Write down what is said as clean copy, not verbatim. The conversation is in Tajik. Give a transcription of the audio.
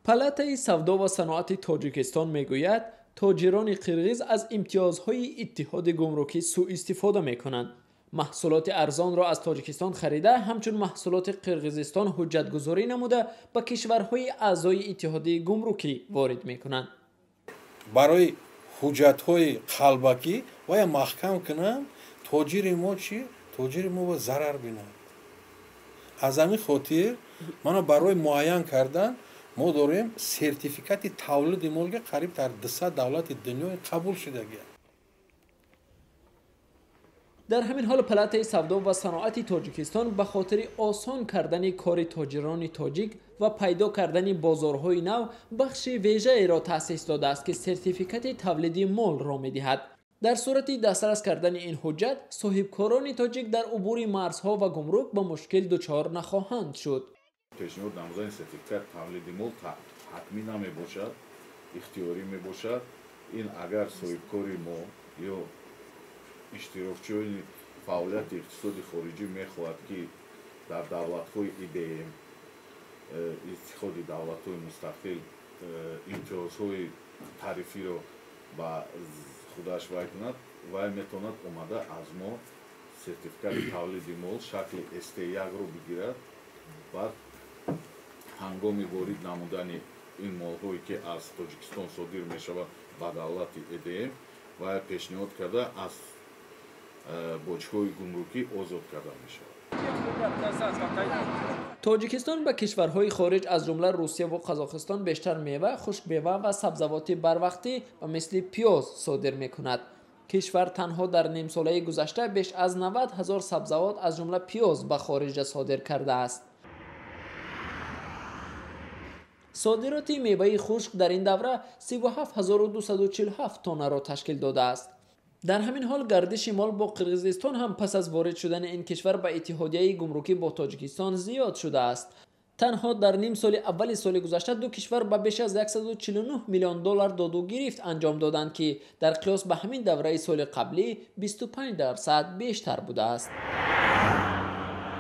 Палатаи савдо ва саноати Тоҷикистон мегӯяд, тоҷирони қирғиз аз имтиёзҳои иттиҳоди гумрукӣ суистифода мекунанд. Маҳсулоти арзонро аз Тоҷикистон харида, ҳамчун маҳсулоти Қирғизистон ҳуҷҷатгузорӣ намуда, ба кишварҳои аъзои иттиҳоди гумрукӣ ворид мекунанд. Барои ҳуҷҷатҳои қалбакӣ вая маҳкам кунанд, тоҷири мо чӣ? Тоҷири мо ба зарар бинад. Аз ҳамин хотир мана барои муайян кардан мо дорем сертификати тавлиди молга қариб дар 200 давлати дунё қабул шудагиа. Дар ҳамин ҳол Палатаи савдо ва саноати Тоҷикистон ба хотири осон кардани кори тоҷирони тоҷик ва пайдо кардани бозорҳои нав бахши вежаеро таъсис додааст, ки сертификати тавлиди молро медиҳад. Дар сурати дастрас кардани ин ҳуҷҷат соҳибкорони тоҷик дар убури марзҳо ва гумрук ба мушкил дучор нахоҳанд шуд. Пешниҳод намудани сертификати тавлиди мол ҳатмӣ намебошад, ихтиёрӣ мебошад. Ин агар соҳибкори мо ё иштирокчиёни фаъолияти иқтисоди хориҷӣ мехоҳад, ки дар давлатҳои ИДМ, Иттиҳоди давлатҳои мустақил, имтиёзҳои тарифиро ба худаш вай кунад, вай метавонад омада аз мо сертификати тавлиди мол шакли СТ1-ро бигирад. Баъд ҳангоми ворид намудани ин молҳое, ки аз Тоҷикистон содир мешавад ба давлати ЭДМ, вай пешниҳод карда аз боҷҳои гумрукӣ озод карда мешавад. Тоҷикистон ба кишварҳои хориҷ аз ҷумла Русия ва Қазоқистон бештар мева, хушкмева ва сабзавоти барвақтӣ ва мисли пиёз содир мекунад. Кишвар танҳо дар нимсолаи гузашта беш аз 90 ҳазор сабзавот аз ҷумла пиёз ба хориҷа содир кардааст. Содироти меваи хушк дар ин давра 37 247 тоннаро ташкил додааст. Дар ҳамин ҳол гардиши мол бо Қирғизистон ҳам пас аз ворид шудани ин кишвар ба иттиҳодияи гумрукӣ бо Тоҷикистон зиёд шудааст. Танҳо дар ним соли аввали соли гузашта ду кишвар ба беш аз 149 миллион доллар доду гирифт анҷом доданд, ки дар қиёс ба ҳамин давраи соли қаблӣ 25% бештар будааст.